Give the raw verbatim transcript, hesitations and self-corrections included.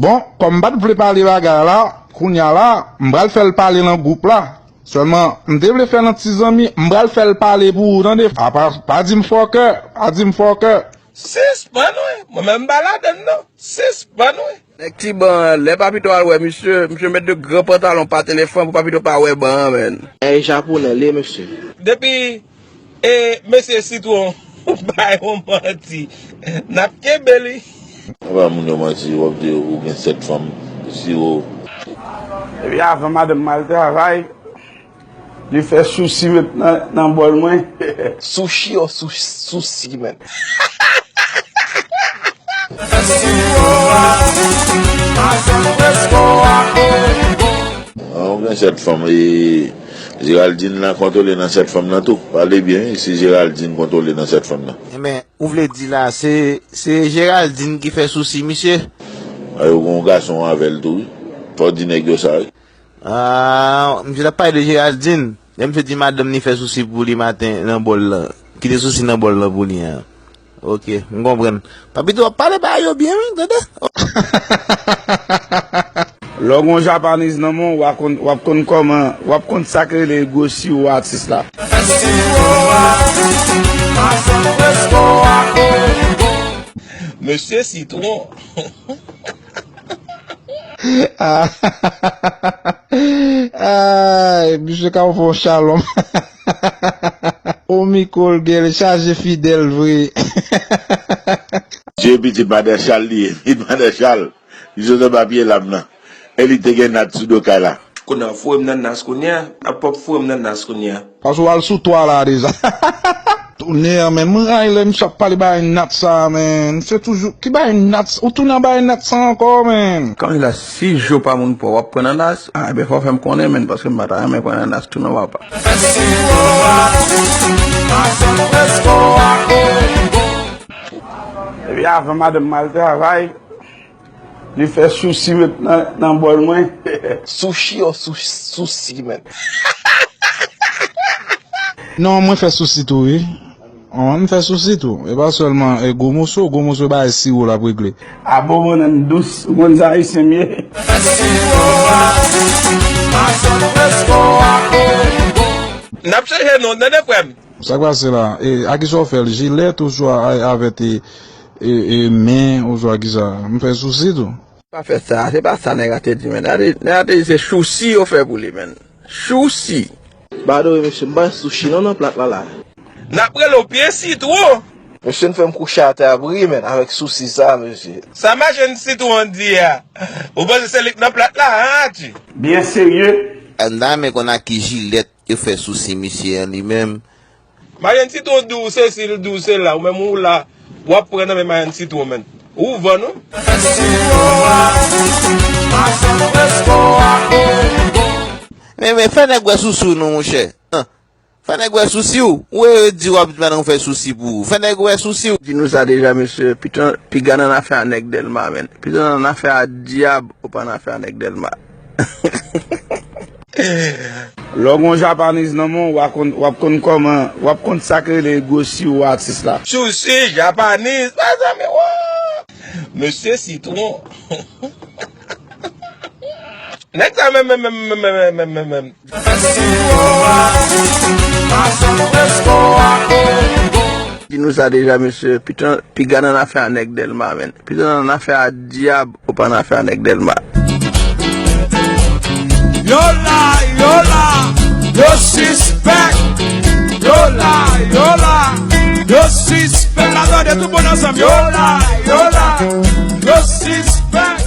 Bon, kòm m pa t vle pale bagay la, kounye a la, m pral fè l pale nan gwoup la. Sèlman, m te vle fè l an ti zanmi, m pral fè l pale pou ou, tande? Apa, pa di m fòkè, pa di m fòkè. Sispann wi, mwen menm m pa ladann non. Sispann wi. Nèg ti ban an, lè Papito al wè misye, misye met de gran pantalon pa telefòn pou Papito pa wè ban an, menn. E japonè l ye, mesye. Depi e mesye Sitwon bay yon manti, n ap kenbe li. Pa ba moun yo manti, w ap di ou gen sèt fanm, si ou. Epi avan madanm m al travay, li fè sousi met nan, nan bòl mwen. Sushi ou sou-, sousi, menn. Ah, ou gen sèt fanm, e Geraldine la kontwole nan sèt fanm nan tou. Pale byen, wi, se Geraldine kontwole nan sèt fanm nan. Enben, ou vle di la, se, se Geraldine ki fè sousi misye? A, yo gen yon gason avè l tou, wi. Fò w di nèg yo sa, wi. Ah, misye t ap pale de Geraldine. Lè misye di madanm li fè sousi pou li maten nan bòl lan. Kite sousi nan bòl lan pou li an. Ok, m konprann. Papito ap pale bagay yo byen, wi, tande? Lè w gon Japanese nan men w, w ap konn, w ap konn kòman, w ap konn sa k rele gwo siwo atis la. Mesye Sitwon. Ay, misye ka fè yon shalom. O mikwo l gen, li chaje fidèl vre. Dye pitit Madè Chal li ye, pitit Madè Chal. Li sot anba pye lam nan. E li te gen nat sou do kay la. Kounye a, foure m nan nas kounye a, ap pòp foure m nan nas kounye a. Paske w al sou twa la deja. Tounen an, men m rayi lè misye ap pale bagay nat sa a, men. Misye toujou, ki bagay nat sa? Ou tounen an bagay nat sa ankò, men. Kòm la, si je pa moun pa w ap pran nan nas, a, ebyen, fò w fè m konnen, men, paske m pa ta renmen pran nan nas tou non, papa. Epi avan madanm m al travay, li fè sousi met nan, nan bòl mwen. Sushi ou sou-, sousi, menn. Non, mwen fè sousi tou, wi. An, m fè sousi tou. E pa sèlman, e, gwo moso, gwo moso bay siwo l ap regle. A bon, mwen menm dous, ou konn sa Ayisyen m ye. N ap chanje non, tande frè m. Sa k pase la? E, a kisa w fè l? Jilèt ouswa a, avèk, e, e, e, men ouswa kisa? M fè sousi tou. Pa fè sa, se pa sa nèg la te di, menn. Nèg la te, nèg la te di se chousi yo fè pou li, menn. Chousi. Badore, mesye, m pa sushi non nan plat la, la. N ap rele w pye sitwon. Mesye, n fè m kouche atè ap ri, menn, avèk sousi sa, mesye. Sa machann sitwon di a? Ou panse se li k nan plat la, an, Ati? Byen serye. M ta renmen konn ak ki jilèt yo fè sousi misye an li menm. Machann sitwon di w se si l di w se la, ou menm ou la, w ap pran nan men machann sitwon, menn. Ou vann, wi. Men, men, fè nèg wè sousi w non, monchè. An. Fè nèg wè sousi w. Ou e di w ap di madanm ou fè sousi pou ou. Fè nèg wè sousi w. Di nou sa deja, mesye. Piton, piga nan afè a nèg Dèlma, menn. Piton nan afè a dyab, ou pa nan afè a nèg Dèlma. Lè w gon Japanese nan men w, w ap konn, w ap konn kòman, w ap konn sa k rele gwo siwo atis la. Chousi, Japanese, mezanmi, wa! Mesye Sitwon. Nèg sa menm, menm, menm. Di nou sa deja, mesye. Piton, piga nan afè a nèg Dèlma, menn. Piton nan afè a dyab, ou pa nan afè a nèg Dèlma. Yo la, yo la, yo sispèk. Yo la, yo la, yo sispèk. Atande, tout moun ansanm. Yo la, yo la, yo sispèk.